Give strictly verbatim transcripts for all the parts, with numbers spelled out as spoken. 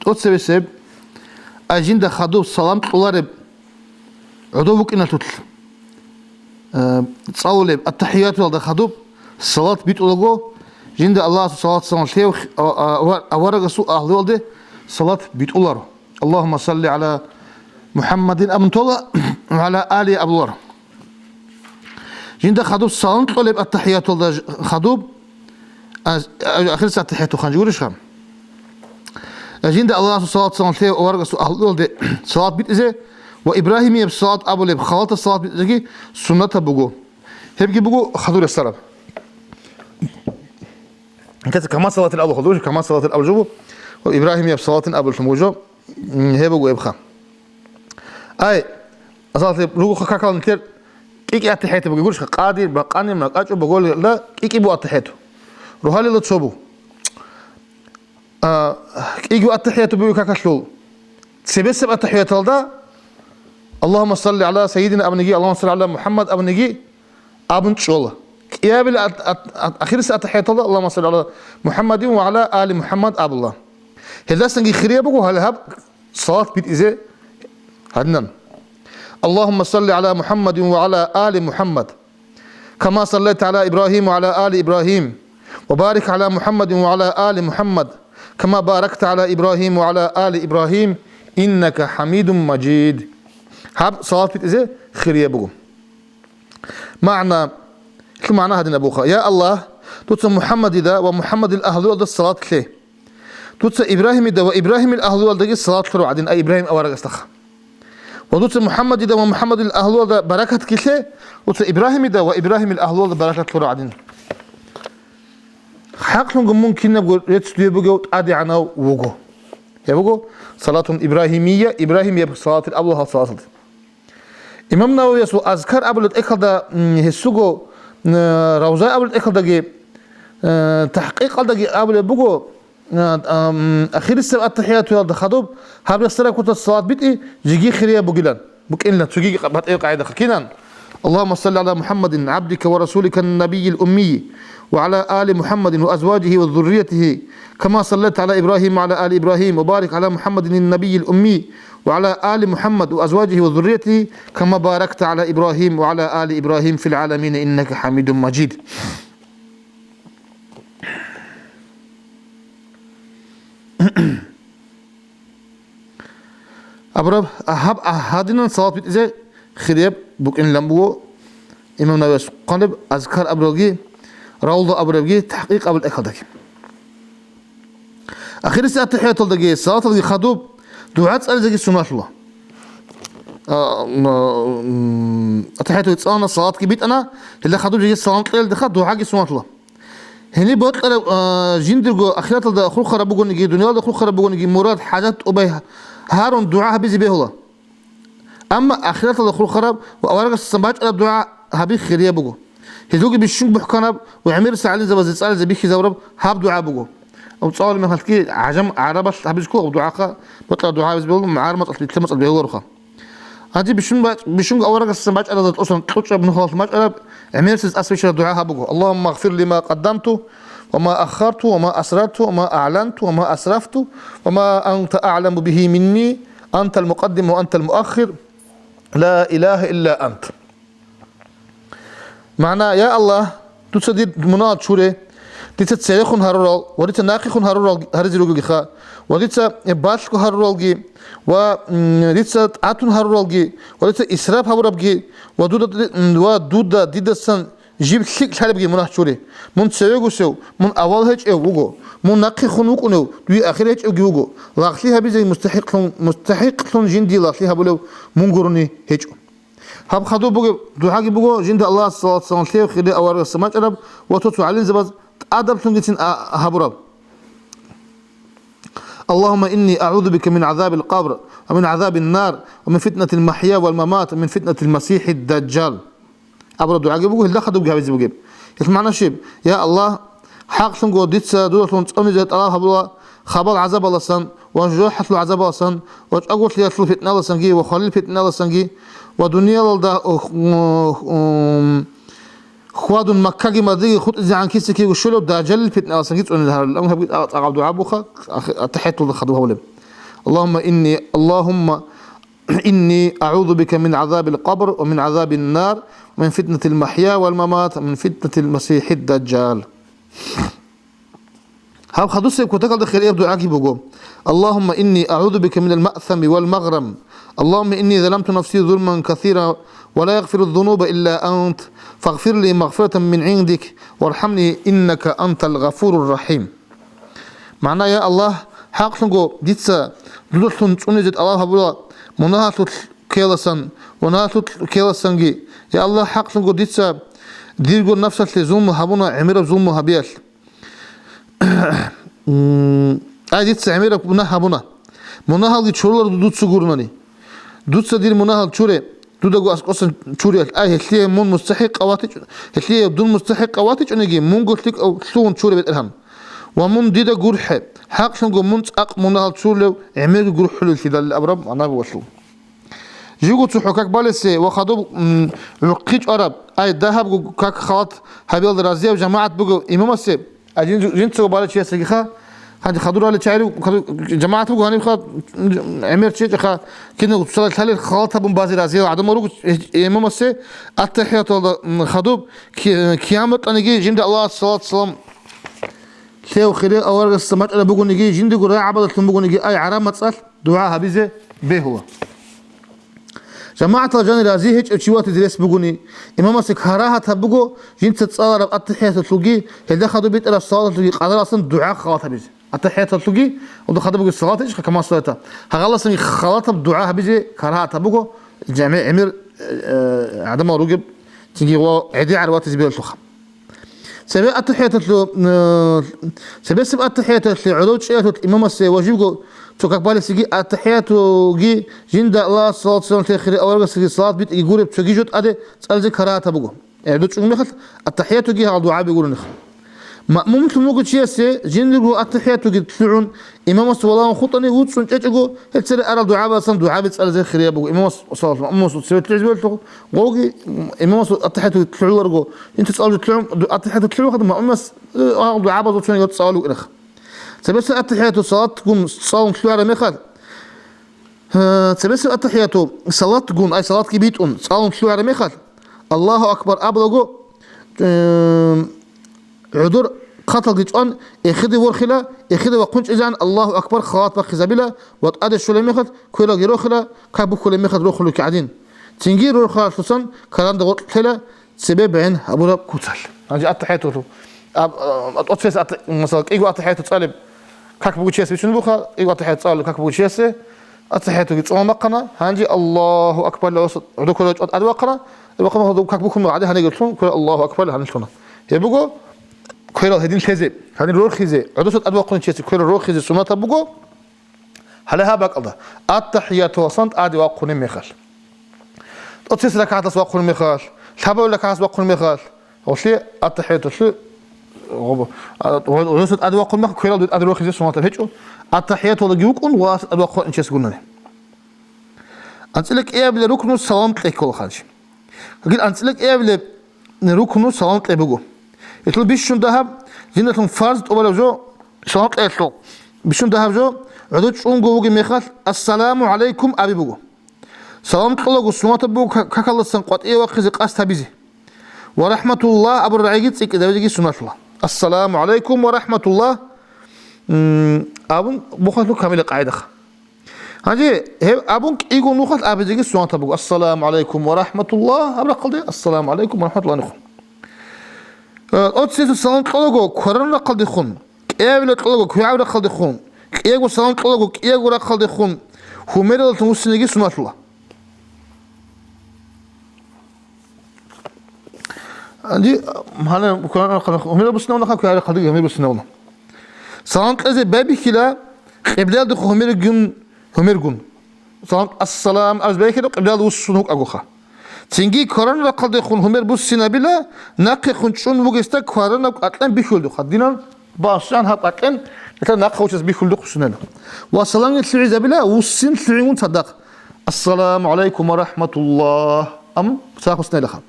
Оцебесеб, ай жинда хадуб салам кьолареб гӀодов вукӀиналъулъ, э, цӀалулеб аттахӀиятуялда хадуб салат битӀулаго, жинда Аллагьасул салат-салам лъев, а, а, ва аварагасул агьлуялде салат битӀуларо. Аллагьумма салли гӀала МухӀаммадин абун тола, ва гӀала али абуларо. Жинда хадуб салам кьолеб аттахӀияталда ж-, хадуб, а, а, ахирисеб аттахӀияту ханжи гурищха? Жинда Аллагьасул салат-салам лъев аварагасул агьлуялде салат битӀизе ва Ибрагьимияб салат абулеб халатаб салат битӀизеги суннатаб буго. Гьебги буго хадур ясараб. Кама салатил абу хадур, кама салатил абу жо, ва Ибрагьимияб салатин абуллъун буго жо, м, гьеб буго гьебха. Ай, асалат ругухъа какал нилъер кӀикӀи аттахӀияту буго гурищха, къади, бакъани, макьачӀу буголда кӀикӀи бу аттахӀияту. Рогьалила цо бу. А, кӀиги аттахӀияту буго какалъул. Цебесеб аттахӀияталда Аллагьумма салли гӀала сайидина абуниги, Аллагьумма салли гӀала МухӀаммад абуниги абун чӀола. КӀиабил ат-, ат-, ат-, ахирисеб аттахӀияталда Аллагьумма салли гӀала МухӀаммадин ва гӀала али МухӀаммад абула. Гьелдасанги хирияб буго гьале гьаб салат битӀизе гьадинан. Аллагьумма салли гӀала МухӀаммадин ва гӀала али МухӀаммад. Кама саллайта гӀала Ибрагьим ва гӀала али Ибрагьим. Ва барик гӀала МухӀаммадин ва гӀала али МухӀаммад. Кама баракта гӀала Ибрагьим ва гӀала али Ибрагьим. Иннака ХӀамидун Мажид. Гьаб салат битӀизе хирияб буго. МагӀна, гьелъул магӀна гьадин абуха: Я Аллагь, дуца МухӀаммадида ва МухӀаммадил агьлуялда салат лъе. Дуца Ибрагьимида ва Ибрагьимил агьлуялдаги салат лъуро гӀадин, ай Ибрагьим аварагасдаха. Ва дуца МухӀаммадида ва МухӀаммадил агьлуялда баракатги лъе, дуца Ибрагьимида ва Ибрагьимил агьлуялда баракат лъуро гӀадин. ХӀакълъунго мун кинабго рецц дуе бугев тӀадегӀанав вуго. Гьеб буго салатун ибрагьимия, Ибрагьимияб салатил абула гьал салаталде. Имам Нававиясул Азкар абулеб тӀехьалда, м, гьесуго, м, Равза абулеб тӀехьалдаги, э, тахӀкъикъалдаги абулеб буго, э, ам, ахирисеб аттахӀиятуялда хадуб гьаб ясараб кутас салат битӀи жеги хирияб бугилан, букӀинилан цогиги къа-, батӀияб къагӀидаха кинан: اللهم صل على محمد عبدك ورسولك النبي الأمي وعلى آل محمد وأزواجه وذريته كما صليت على إبراهيم وعلى آل إبراهيم وبارك على محمد النبي الأمي وعلى آل محمد وأزواجه وذريته كما باركت على إبراهيم وعلى آل إبراهيم في العالمين إنك حميد مجيد. Абураб, гьаб, гьадинан салат битӀизе хирияб букӀинилан буго имам Нававияс хъвалеб Азкар абурабги, Равза абурабги, тахӀкъикъ абураб тӀехьалдаги. Ахирисеб аттахӀияталдаги, салаталдаги хадуб дугӀа цӀализеги суннатула. А, м, м, аттахӀияту цӀалана, салатги битӀана, гьелда хадуб жеги салам кьелалдеха дугӀаги суннатула. Гьениб бокьараб, а, жиндирго ахираталда хурхараб бугониги, дуниялда хурхараб бугониги, мурад, хӀажат тӀубай гьарун дугӀа гьабизе бегьула. Амма ахираталда хурхараб ва аварагасдасан бачӀараб дугӀа гьаби хирияб буго. Гьезулги бищунго бухӀканаб ва гӀемерисел гӀалимзабазе цӀализе бихьизабураб гьаб дугӀа буго. Абу цӀалулеб мехалъги гӀажам-, гӀарабалъ гьабизго дугӀаха, бокьараб дугӀа гьабизе бегьула, гӀараб мацӀалъ, бетӀер мацӀалъ бегьулароха. Гьанже бищун бач-, бищунго аварагасдасан бачӀаразда тӀосан кьучӀаб нухалъ бачӀараб гӀемерисез тӀаса бачӀараб дугӀа гьаб буго: اللهم اغفر لي ما قدمت وما أخرت وما أسررت وما أعلنت وما أسرفت وما أنت أعلم به مني أنت المقدم وأنت المؤخر لا إله إلا أنت. МагӀна: Я Аллагь, дуца дир мунагьал чуре, дица церехун гьарурал ва дица нахъехун гьарурал гьаризе ругелгиха, ва дица балъго гьаруралги, ва, м, дица тӀатун гьаруралги, ва дица исраф гьабурабги, ва дуда, м, ва дуда дидасан жиб лъикӀ лъалебги мунагь чуре. Мун цевегусев, мун авал гьечӀев вуго, мун нахъехун вукӀунев, дуе ахир гьечӀевги вуго, лагълъи гьабизе мустахӀикълъун, мустахӀикълъун жинди лагълъи гьабулев мун гурони гьечӀо. Гьаб хадуб бугеб дугӀаги буго жинда Аллагьас салат-салам лъев хири аварагасда бачӀараб ва цо-цо гӀалимзабаз тӀадаблъунгицин а-, гьабураб: اللهم إني أعوذ بك من عذاب القبر ومن عذاب النار ومن فتنة المحيا والممات ومن فتنة المسيح الدجال. Абураб дугӀаги буго, гьелда хадубги гьабизе бугеб. Гьелъ магӀна щиб? Я Аллагь, хӀакълъунго дица дудалъун цӀунизе тӀалаб гьабула хабал гӀазабаласан ва жужахӀалъул гӀазабаласан ва чӀаголъиялъул питналасанги ва хвалил питналасанги ва дуниялалда, м, хьвадун Маккаги Мадинаги хутӀизегӀан киса-киего щолеб дажжалил питналасанги цӀунизе гьарулел. Амма гьабги цӀа-, цӀакъаб дугӀа буха, ах-, аттахӀияталда хадуб гьабулеб. اللهم إني، اللهم إني أعوذ بك من عذاب القبر ومن عذاب النار ومن فتنة المحيا والممات ومن فتنة المسيح الدجال. Гьаб хадусеб кутакалда хирияб дугӀаги буго: اللهم إني أعوذ بك من المأثم والمغرم. اللهم إني ظلمت نفسي ظلما كثيرا ولا يغفر الذنوب إلا أنت فاغفر لي مغفرة من عندك وارحمني إنك أنت الغفور الرحيم. МагӀна: Я Аллагь, хӀакълъунго дица дудалъун цӀунизе тӀалаб гьабула мунагьалъул ккеласан ва нагьалъул ккеласанги. Я Аллагь, хӀакълъунго дица дирго нафсалъе зулму гьабуна гӀемераб зулму гьабиялъ. М, ай, дица гӀемераб мунагь гьабуна. Мунагьалги чуруларо дуца гурони. Дуца дир мунагьал чуре, дудаго аскӀосан чуриялъ. Ай, гьелъие мун мустахӀикъав ватичӀо-, гьелъие дун мустахӀикъав ватичӀониги, мунго лъикӀав лъугьун чуре, БетӀергьан. Ва мун дида гурхӀе, хӀакълъунго мун цӀакъ мунагьал чурулев гӀемерги гурхӀулеллъидал абураб магӀна буго. Живго цохӀо как балесе ва хадуб, м, гӀурхъи чӀвараб, ай, дагьабго как халат гьабиялда разияб жамагӀат бугев имамасе, а, жин-, жинцаго балев чиясегиха, гьанже хадур гьалев чагӀи руго, хадур, жамагӀат буго гьанибха, гӀемер чӀечӀеха, киналго цоцазда лъалел халат гьабун базе разиял гӀадамал руго имамасе, аттахӀияталда, м, хадуб, ки-, кигӀан бокьаниги, жинда Аллагьас салат-салам лъев хирияб аварагасда бачӀараб бугониги, жиндего рагӀабадалъун бугониги, ай, гӀараб мацӀалъ дугӀа гьабизе бегьула. ЖамагӀаталда жанир рази гьечӀев чи ватизе рес бугони, имамасе карагьатаб буго жинца цӀалараб аттахӀияталъулги, гьелда хадуб битӀараб салаталъулги къадаралъан дугӀа халат гьабизе. АттахӀияталъулги, гьелда хадуб буго салат гьечӀ, камал салата. Гьагъаласанги халатаб дугӀа гьабизе карагьатаб буго, жами-, гӀемер, э, гӀадамал ругеб, цинги ва гӀедегӀаре ватизе бегьулъулха. Цебе аттахӀияталъу-, э, цебесеб аттахӀияталъе гӀодов чӀиялъулъ имамасе ва живго цо как балесеги аттахӀиятуги жинда Аллагьас салат-салам лъей хирияб аварагасеги салат битӀиги гуреб цоги жо тӀаде цӀализе карагьатаб буго. ГӀодов чӀун мехалъ аттахӀиятуги гьал дугӀаби гурониха. Маъмумлъун вуго чиясе жиндирго аттахӀиятуги лъугӀун, имамас валагьун хутӀани, вуцӀцӀун чӀечӀого, гьел цере арал дугӀабасан дугӀаби цӀализе хирияб буго. Имамас, салат-, маъмумас цеве лъугӀизе бегьулъул гъовги, имамас аттахӀиятуги лъугӀуларго, Инца цӀалулъ лъугӀун, ду-, аттахӀияту лъугӀун хадуб маъмумас, э, гьал дугӀабазул цониги цӀалулев вукӀинах. Цебесеб аттахӀияту салатгун цӀалун лъугӀараб мехалъ, э, цебесеб аттахӀияту салатгун, ай, салатги битӀун цӀалун лъугӀараб мехалъ, Аллагьу акбар абулаго, э, гӀодор хъаталги чӀван, эхеде ворхила, эхеде вахъун чӀезегӀан Аллагьу акбар халат бахъизабила ва тӀаде щолеб мехалъ квералги рохила, как бухьулеб мехалъ рохулев кигӀадин. Цинги рорхалъусан каранда гъоркь лъела, цебе бегӀин гьабураб куцалъ. Гьанже аттахӀиятулъул. Аб-, а, тӀоцебесеб атта-, масала, кӀиго аттахӀияту цӀалеб как бугев чияс бицунеб буха, кӀиго аттахӀияту цӀалеб как бугев чиясе, аттахӀиятуги цӀалун бахъана, гьанже Аллагьу акбар ва гӀодов кверал чӀван тӀаде вахъана, вахъана гьадаб как бухьун гӀаде гьанигеллъун, кверал Аллагьу акбар гьанилъуна. Гьеб буго кверал гьедин лъезе, гьанир рорхизе, гӀодоса тӀаде вахъунев чиясе кверал рорхизе суннатаб буго, Гьале гьаб бакӀалда, аттахӀиятуласан тӀаде вахъунеб мехалъ, тӀоцебесеб ракагӀаталъ вахъунеб мехалъ, лъабабилеб ракагӀаталъ вахъунеб мехалъ, гъолъие аттахӀиятулъе, гъоб-, а, гъо-, гъосда тӀаде вахъунеб мехалъ, кверал тӀаде рохизе суннатаб гьечӀо, аттахӀиятулаги вукӀун ва тӀаде вахъун чияс гунани. АнцӀила кӀиабилеб рукну салам кьеккола хъанчи. Гьагил анцӀила кӀиабилеб рукну салам кье буго. Гьелъул бищун дагьаб, жиндалъун фарз тӀубараб жо, салам кьеялъул бищун дагьаб жо, гӀодов чӀунго вугеб мехалъ, «Ассаламу гӀалайкум» аби буго. Салам кьолаго суннатаб буго ка-, какалдасан къватӀиве вахъизе къасд гьабизе. «Ва рахӀматуллагь» абураб рагӀиги цӀикӀкӀинабизеги суннатлъула. «Ассаламу гӀалайкум ва рахӀматуллагь», м, абун бухалъул камилаб къагӀидаха. Гьанже гьеб абун кӀиго нухалъ абизеги суннатаб буго: «Ассаламу гӀалайкум ва рахӀматуллагь», аб рахъалде, «Ассаламу гӀалайкум ва рахӀматуллагь» нухун. Э, оццесул салам кьолаго кваранаб рахъалдехун, кӀиабилеб кьолаго квегӀаб рахъалдехун, кӀиябго салам кьолаго кӀиябго рахъалдехун, гьумералъун вуссинеги суннатлъула. Гьанже, гьанже, гьумер буссинавуна, хъа, квегӀаб рахъалде гьумер буссинавуна. Салам кьезе байбихьила, къиблаялдехун гьумергун, гьумергун. Салам, ассалам, абизе байбихьила, къиблаялде вуссун вукӀагоха. Цинги кваранаб рахъалдехун гьумер буссинабила, нахъехун чӀун вугесда кваранаб кӀвакьен бихьулдухъ. Гьадинан башан гьаб кӀвакьен, гьелъа нахъа вуссине бихьулдухъ сунела. Ва саламги лъугӀизабила, вуссин лъугӀингун цадахъ. «Ассаламу гӀалайкум ва рахӀматуллагь», ам, цадахъ вуссинелаха.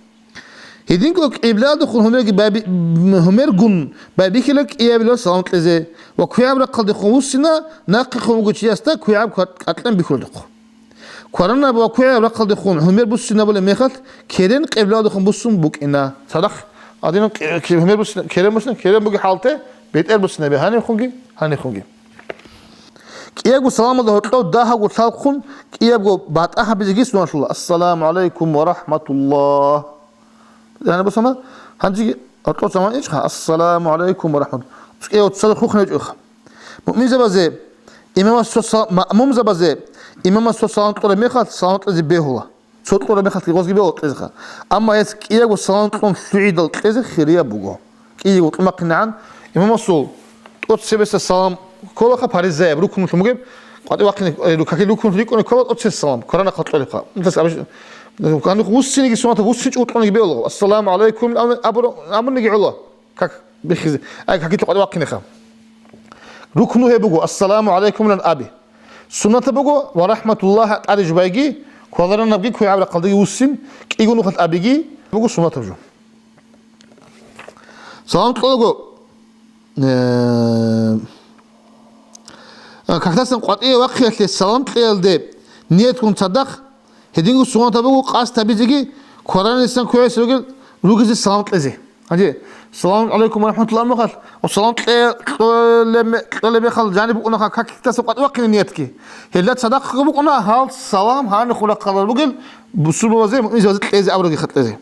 Гьединго къибладухъун гьумерги байби-, гьумергун байбихьила кӀиябилал салам кьезе ва квегӀаб рахъалдехун вуссина, нахъехун вуго чиясда квегӀаб ква-, кӀаркьан бихьулдухъ. Кваранаб ва квегӀаб рахъалдехун гьумер буссинабулеб мехалъ, керен къибладухъун буссун букӀина. Цадахъ гьадинаб кье-, кье-, гьумер буссина, керен буссина, керен бугеб хӀалте, бетӀер буссинаби гьанибхунги, гьанибхунги. КӀиябго саламалда гьоркьов дагьабго лъалхъун, кӀиябго батӀа гьабизеги суналъула: «Ассаламу гӀалайкум ва рахӀматуллагь». Гьаниб бусана, гьанжеги гьоркьов заман ичӀха: «Ассаламу гӀалайкум ва рахӀматуллагь». КӀиябго цадахъ хухнечӀоха. Муъминзабазе, имамас цо са-, маъмумзабазе, имамас цо салам кьураб мехалъ, салам кьезе бегьула. Цо кьураб мехалъги гъозги бегьула кьезеха. Амма гьес кӀиябго салам кьун лъугӀидал кьезе хирияб буго. КӀиябго кьун бахъинегӀан, имамасул тӀоцебесеб салам кколаха, паризаяб, рукнулъун бугеб, къватӀи вахъине, э, какил рукнулъ рикӀкӀуне ккола тӀоцебесеб салам, кваранаб рахъалде кьолебха. Нутас абищ-, гьаниб вуссинеги сунатаб, вуссинчӀого кьуниги бегьула. «Ассаламу гӀалайкум», абур-, абуниги гӀола. Как биххизе? Ай, какилъа къватӀи вахъинеха. Рукну гьеб буго, «Ассаламу гӀалайкумилан» аби. Суннатаб буго, «Ва рахӀматуллагь» тӀаде жубайги, кваларанабги квегӀаб рахъалдаги вуссин, кӀиго нухалъ абиги буго суннатаб жо. Салам кьолаго, э, а, какдасан къватӀие вахъиялъе салам кьеялде ниятгун цадахъ, гьединго суннатаб буго къасд гьабизеги, кваранисан квегӀиса ругел-, ругезе салам кьезе. Гьанже, «Салам гӀалайкум ва рахӀматуллагь» абун мехалъ, о, салам кье-, кьолеб-, кьолеб мехалъ жаниб букӀунаха какикдаса къватӀи вахъине ниятги. Гьелда цадахъго букӀуна гьал салам гьанихъун рахъалда ругел бусурбабазе, муъминзабазе кьезе абураги хатӀезе.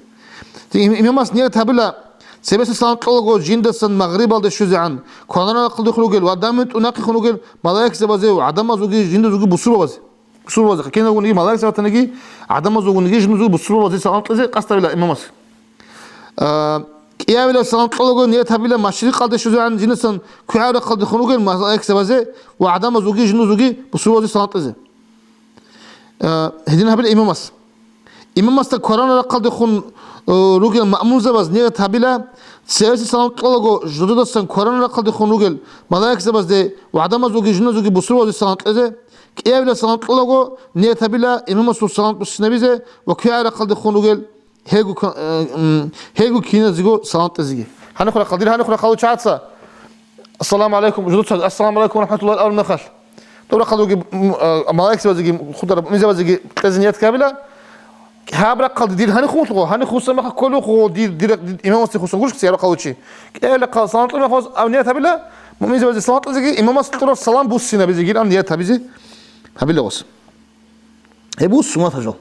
Им-, имамас ният гьабила, цебесеб салам кьолаго жиндасан магърибалде щвезегӀан, кваранаб рахъалдехун ругел ва дагьаб мун тӀунахъехун ругел малаикзабазе ва гӀадамазулги жиндазулги бусурбабазе. Бусурбабазе, кинавгониги малаикзабатаниги, гӀадамазулгуниги жиндазул бусурбабазе салам кьезе къасд гьабила имамас. А, кӀиявилан салам кьолаго ният гьабила машрикъалде щвезегӀан жинасан квегӀаб рахъалдехун ругел малаикзабазе ва гӀадамазулги жиндазулги бусурбабазе салам кьезе. А, гьедин гьабила имамас. Имамасда кваранаб рахъалдехун, э, ругел маъмумзабаз ният гьабила, цевеса салам кьолаго жидедасан кваранаб рахъалдехун ругел малаикзабазде ва гӀадамазулги жиндазулги бусурбабазе салам кьезе, кӀиявила салам кьолаго ният гьабила имамасул салам буссинабизе ва квегӀаб рахъалдехун ругел гьелго ка-, э, м, гьелго киназего салам кьезеги. Гьанихъ рахъал, дир гьанихъ рахъалучи гӀаца. Ассаламу гӀалайкум, журуцаги, «Ассаламу гӀалайкум ва рахӀматуллагь» абун мехалъ. ТӀубрахъалуги, м, а, малаикзабазеги, хутӀараб муъминзабазеги кьезе ният гьабила. Гьаб рахъалде дир гьанихъ вугьулъухъо, гьанихъ вуссамаха кколевухъо, дир, дир, дир имамасде хуссун гурищ гьаб рахъалучи. КӀиявила салам кьун мехалъ аб ният гьабила, муъминзабазе салам кьезеги, имамас кьураб салам буссинабизеги ан ният гьабизе гьабила гъос. Гьеб бу суннат гьажал.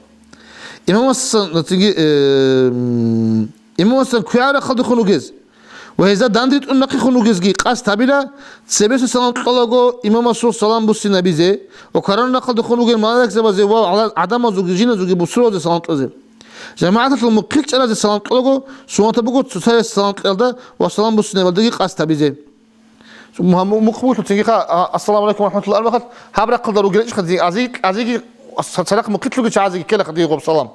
Имамасан, цинги, э, м, имамасан квегӀаб рахъалдехун ругез ва гьезда данде тӀун нахъехун ругезги къасд гьабила, цебеса салам кьолаго имамасул салам буссинабизе ва кваранаб рахъалдехун ругел малаикзабазе ва гӀала-, гӀадамазулги жиндазулги бусурбабазе салам кьезе. ЖамагӀаталъул мухъил чӀаразе салам кьолаго суннатаб буго цоцазе салам кьеялда ва салам буссинабалдаги къасд гьабизе. Мухъ-, мухъ бугелъул цинги ха, а, «Ассаламу гӀалайкум ва рахӀматуллагь» абун мехалъ, гьаб рахъалда ругел ичӀха, дин азиги, азиги цадахъ мухъилъуги чагӀазиги ккела дир гъоб салам.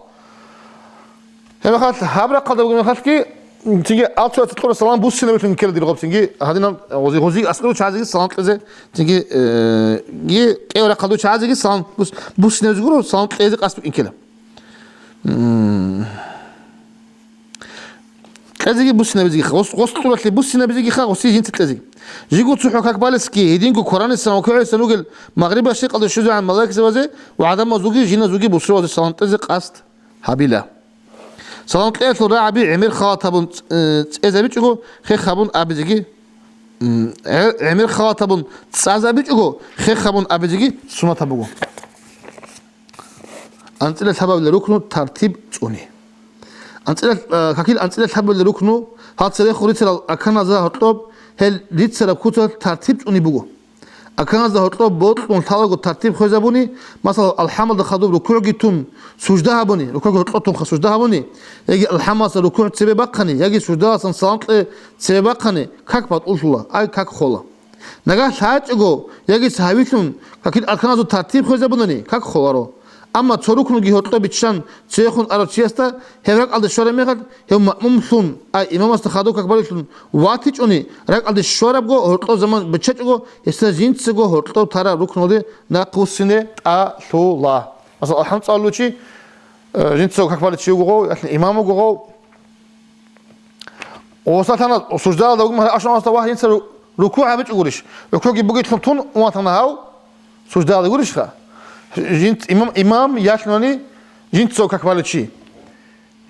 Гьеб мехалъ, гьаб рахъалда бугеб мехалъги, цинги алцуяца кьура салам буссинабилъун ккела дир гъоб цинги, гьадинаб гъози, гъози аскӀов чагӀазиги салам кьезе, цинги, э, ги кӀев рахъалда чагӀазиги салам бус-, буссинабизе гуро, салам кьезе къасд букӀин ккела. М. Кьезеги буссинабизегиха, гъос, гъос кьуралъе буссинабизегиха, гъоси жинца кьезеги. Жиго цохӀо как балесги, гьединго кваранисан ва квегӀисан ругел магъриб машрикъалде щвезегӀан малаикзабазе ва гӀадамазулги жиндазулги бусурбабазе салам кьезе къасд гьабила. Салам кьеялъул рагӀаби гӀемер халат гьабун, э, цӀезабичӀого хех гьабун абизеги, м, гӀе-, гӀемер халат гьабун цӀазабичӀого хех гьабун абизеги суннатаб буго. АнцӀила лъабабилеб рукну тартиб цӀуни. АнцӀила, а, какил анцӀила лъабабилеб рукну, гьал церехун рицарал арканазда гьоркьоб, гьел рицараб куцалъ тартиб цӀуни буго. Арканазда гьоркьоб бокьун лъалаго тартиб хвезабуни, масала, алхӀамалда хадуб рукугӀги тун, сужда гьабуни, рукугӀги гьоркьоб тунха сужда гьабуни, яги алхӀамалдаса рукугӀ цебе бахъани, яги суждаласан салам кье цебе бахъани, как батӀуллъула, ай как хола. Нагагь лъачӀого, яги цо гьавилъун какил арканазул тартиб хвезабунани, как холаро. Амма цо рукнуги гьоркьоб биччан цевехун арав чиясда гьев ракӀалде щвараб мехалъ, гьев маъмумлъун, ай имамасда хадув как балевлъун ватичӀони, ракӀалде щварабго гьоркьоб заман биччачӀого, гьесда жинцаго гьоркьоб тараб рукнулде нахъвуссине тӀалъула. Масала, алхӀам цӀалулев чи, э, жинцаго как балев чи вугогъов, яхни имам вугогъов, Осалъана суждалда вугмара ашамасда вагь, инса ру-, рукугӀ гьабичӀо гурищ? РукугӀги бугетлъун тун уматана гьав суждалда гурищха? Жинц-, имам, имам ялъунани жинцаго как балев чи.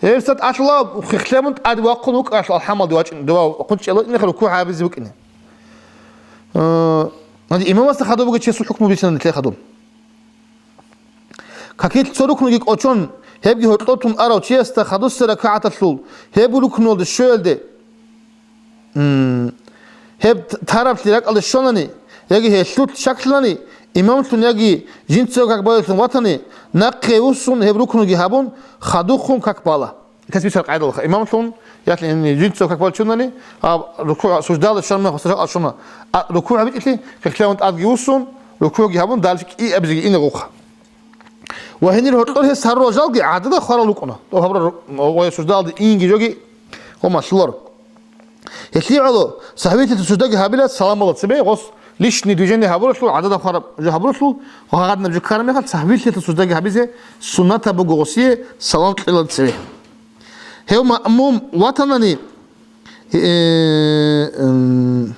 Гьеб сад алъула хихлъабун тӀад вахъун вукӀалъ алхӀамалде вачӀин, дова вахъун чӀела инеха рукугӀ гьабизе вукӀине. Э, гьанже имамасда хадуб бугев чиясул хӀукму бицина нилъее хадуб. Какилъ цо рукнуги кӀочон, гьебги гьоркьоб тун арав чиясда хадусеб ракагӀаталъул гьеб рукнулда щвеялде, м, гьеб тараблъи ракӀалде щванани, яги гьелъулъ щаклъани, имамлъун яги жинцаго как балевлъун ватани, нахъе вуссун гьеб рукнуги гьабун, хадухъун как бала. Тесбихьал къайдалха имамлъун, ялъ-, ин жинцаго как балев чи вугони, а, рукугӀ, суждалда щван мехалъ суждал щвана. А, рукугӀ гьабичӀелъи, хихлъавун тӀадги вуссун, рукугӀги гьабун, дальше кӀиабизеги ине гъухъа. Ва гьенир гьоркьор гьес гьарурал жалги гӀадада хварал рукӀуна. Дов гьабурал ру-, ва суждалда инги жоги гъо малъуларо. Гьелъие гӀоло, сагьвилъи суждаги гьабила саламалда цебе, гъос лишний движение гьабуралъул, гӀадада хвараб жо гьабуралъул, ва гьагъадинаб жо ккараб мехалъ, сагьвилъи суждаги гьабизе суннатаб буго гъосие салам кьелалда цебе. Гьев маъмум ватанани, э, м,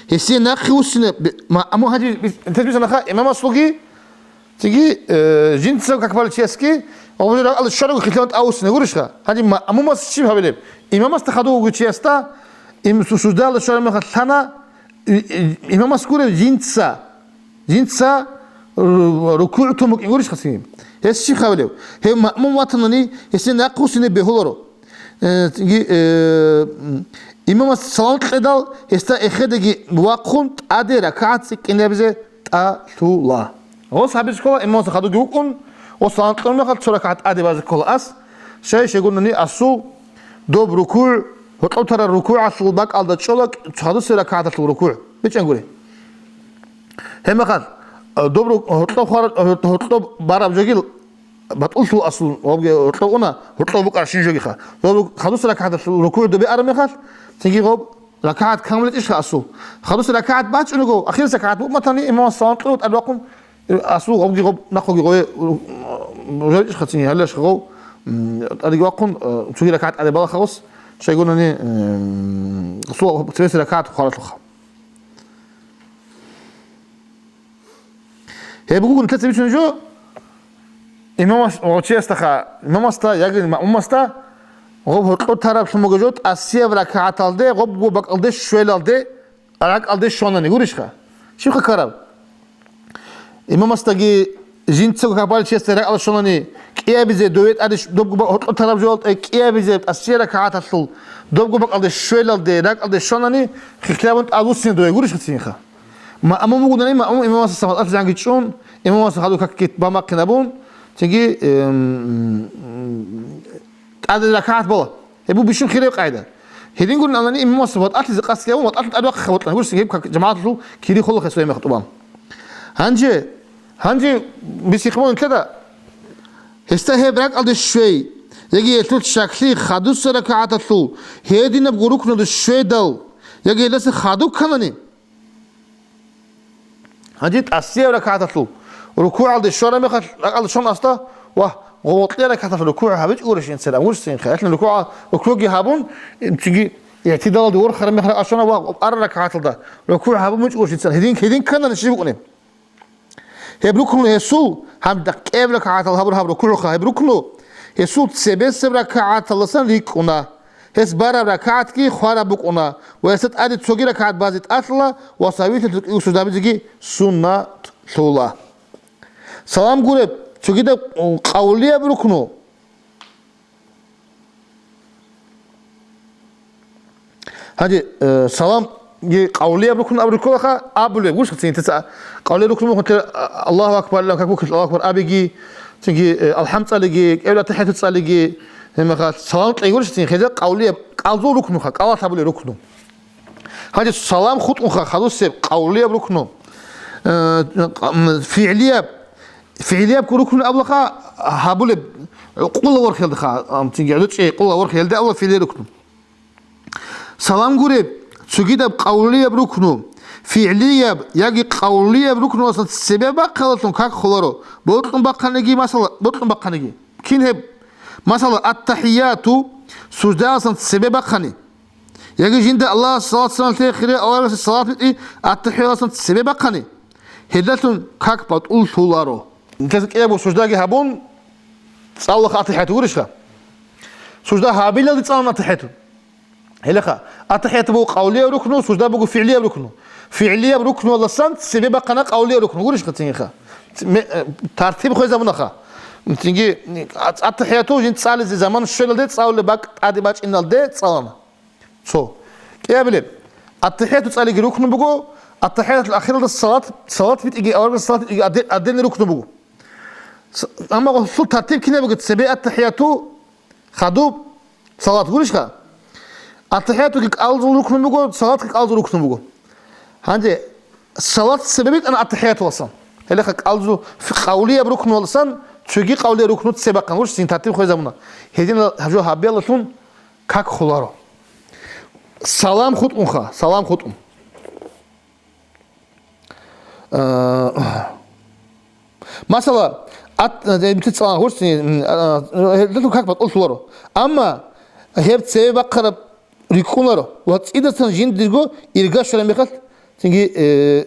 гьесие нахъе вуссине бе-, маъмум гьанже бис-, тесбихьалха имамасулги, Цинги, э, жинца как балев чиясги, гъобужа ракӀалде щварав хилъан тӀавуссине гурищха? Гьанже ма-, маъмумас щиб гьабилеб? Имамасда хадув вугев чиясда, им-, су-, суждалда щвараб мехалъ лъана, и-, и-, имамас гурев жинца, жинца ру-, рукугӀ тун букӀин гурищха цинги? Гьес щиб гьабилев? Гьев маъмум ватанани, гьесие нахъвуссине бегьуларо. Э, цинги, э, м, имамас салам кьедал, гьесда эхедаги вахъун, тӀаде ракагӀат цӀикӀкӀинабизе тӀалъула. Гъос гьабизе ккола, имамас хадуги вукӀун, ва салам кьун мехалъ цо ракагӀат тӀаде базе ккола ас, щай-щайгунани асул, доб рукугӀ, гьоркьоб тараб рукугӀалъул бакӀалда чӀола хадусеб ракагӀаталъул рукугӀ. БичӀчӀан гури. Гьебмехалъ, э, доб ру-, гьоркьоб хвараб, гьор-, гьоркьоб бараб жогил батӀуллъул асул, гъобги гьоркьоб уна, гьоркьоб букӀарабщин жогиха. Гъоб хадусеб ракагӀаталъул рукугӀ добе араб мехалъ, цинги гъоб ракагӀат камуличӀищха асул? Хадусеб ракагӀат бачӀун буго, ахирисеб ракагӀат букӀун батани, имамас салам кьун, тӀад вахъун, асул гъобги гъоб нахъоги гъове ру-, ружаричӀищха цинги, гьаллашха гъов, м, тӀадеги вахъун, э, цоги ракагӀат тӀаде балаха гъос, щайгунани, м, асул цебесеб ракагӀат хваралъуха. Гьеб буго нилъеца бицунеб жо, имамас, гъочиясдаха, имамасда яги маъмумасда гъоб гьоркьоб тараблъун буго жо, тӀасияб ракагӀаталде, гъобго бакӀалде щвелалде, ракӀалде щванани гурищха? Щибха ккараб? Имамасдаги жинцаго как балев чиясда ракӀалде щванани, кӀиабизе дове тӀаде щ-, добго ба-, гьоркьоб тараб жоялда кӀиабизе тӀасияб ракагӀаталъул добго бакӀалде щвелалде, ракӀалде щванани, хихлъабун тӀад вуссине дове гурищха цинги? Маъмум вугони, маъмум имамасда самал алъ занги чӀун, имамасда хадув какги бамахъин абун, цинги, эм, тӀаде ракагӀат бала. Гьеб буго бищун хирияв къагӀида. Гьедин гурин анани имамасда ватӀалъизе къасдги абун, ватӀалъун тӀад вахъиха ватӀан гурсин, гьеб как жамагӀаталъул кири холаха гьесул гьеб мехалъ тӀубан. Гьанже, гьанже бицихъ буго нилъеда, гьесда гьеб ракӀалде щвей, яги гьелъулъ щаклъи хадусеб ракагӀаталъул гьединабго рукнулда щведал, яги гьелдаса хадуб кканани, Гьанже тӀасияб ракагӀаталъул рукугӀалде щвараб мехалъ, ракӀалде щван асда, ва гъо-, гъоркье ракагӀаталъул рукугӀ гьабичӀо гурищ инсан, гьаб гурищ цинги. Гьелъин рукугӀ-, рукугӀги гьабун, цинги игӀтидалалде ворхараб мехалъ ракӀалде щвана ва араб ракагӀаталда рукугӀ гьабун бучӀо гурищ инсан. Гьедин, гьедин кканани щиб букӀунеб? Гьеб рукну гьесул, гьаб дакъ кӀиаб ракагӀатал гьабур гьаб рукугӀха, гьеб рукну гьесул цебесеб ракагӀаталдасан рикӀкӀуна. Гьес бараб ракагӀатги хвараб букӀуна ва гьесда тӀаде цоги ракагӀат базе тӀалъула ва сагьвилъи тӀукӀиго суждабизеги суннатлъула. Салам гуреб цогидаб къавлияб рукну. Гьанже, э, саламги къавлияб рукну абулеб кколаха, абулеб гурищ цин тица. Къавлияб рукну мухъун те, а, Аллагьу акбар, Аллагьу акбар, Аллагьу акбар абиги, цинги, э, алхӀам цӀалиги, кӀевла тахӀияту цӀалиги, гьебмехалъ салам кьей гурищ цин, гьезда къавлияб, кӀалзул рукнуха, кӀалалъ абулеб рукну. Гьанже салам хутӀунха хадусеб къавлияб рукну, э, м, фигӀлияб, фигӀлияб рукну абулаха, гьабулеб къула ворхӀелдаха, ам, цинги гӀодочӀей къула ворхӀелда абула фигӀлияб рукну. Салам гуреб, цогидаб къавлияб рукну, фигӀлияб яги къавлияб рукнуласан цебе бахъалалъун как холаро, бокьун бахъаниги, масала, бокьун бахъаниги. Кин гьеб? Масала, аттахӀияту, суждаялсан цебе бахъани. Яги жинда Аллагьас салат-салам лъеяхъире, аварагасда салат битӀи, аттахӀияталдасан цебе бахъани, гьелдалъун как батӀуллъуларо. Нилъеца кӀиябго суждаги гьабун, цӀалулаха аттахӀияту, гурищха? Сужда гьабилалде цӀалана аттахӀияту. Гьелеха, аттахӀияту буго къавлияб рукну, сужда буго фигӀлияб рукну. ФигӀлияб рукнуялдасан цебе бахъана къавлияб рукну, гурищха, цинги ха. Ме-, э, тартиб хвезабунаха. Цинги, а-, аттахӀияту жин цӀализе заман щвелалде, цӀалулеб бакӀ тӀаде бачӀиналде цӀалана. Цо. КӀиабилеб. АттахӀияту цӀалиги рукну буго, аттахӀиятул ахиралда салат, салат битӀиги, аварагасда салат битӀиги отде-, отдельный рукну буго. С-, амма гъулъул тартиб кинаб буго? Цебе аттахӀияту, хадуб, салат, гурищха? АттахӀиятуги кӀалзул рукну буго, салатги кӀалзул рукну буго. Гьанже салат цебе битӀана аттахӀиятуласан. Гьелеха кӀалзул фи-, къавлияб рукнуялдасан цоги къавлияб рукну цебе бахъана. Гурищ, цин тартиб хвезабуна. Гьединал гьаб жо гьабиялдалъун как холаро. Салам хутӀунха, салам хутӀун. А, масала, ат-, э, битӀи цӀалан гъурци, м, а, а, гьелдалъун как батӀуллъуларо. Амма гьеб цебе бахъараб рикӀкӀунаро ва цӀидасан жиндирго ирга щвараб мехалъ, цинги, э,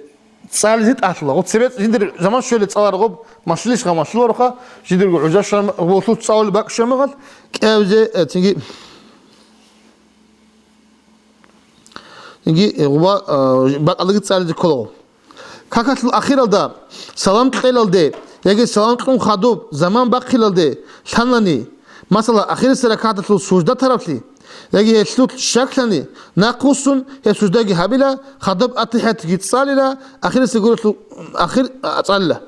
цӀализе тӀалъула. Гъуб цебе жиндир заман щвеле цӀаларгъуб, малъилищха малъулароха, жиндирго гӀужа щвараб, гъулъул цӀалулеб бакӀ щвараб мехалъ, кӀиабизе, э, цинги Инги, э, гъуба, э, бакӀалдаги цӀализе кколаго. Какалъул ахиралда, салам кьелалде яги салам кьун хадуб заман бахъиналде лъанани, масала, ахирисеб ракагӀаталъул сужда тараблъи яги гьелъул щаклъани, нахъвуссун гьеб суждаги гьабила, хадуб аттахӀиятги цӀалила, ахирисеб гурелъул ахир, а, цӀалила.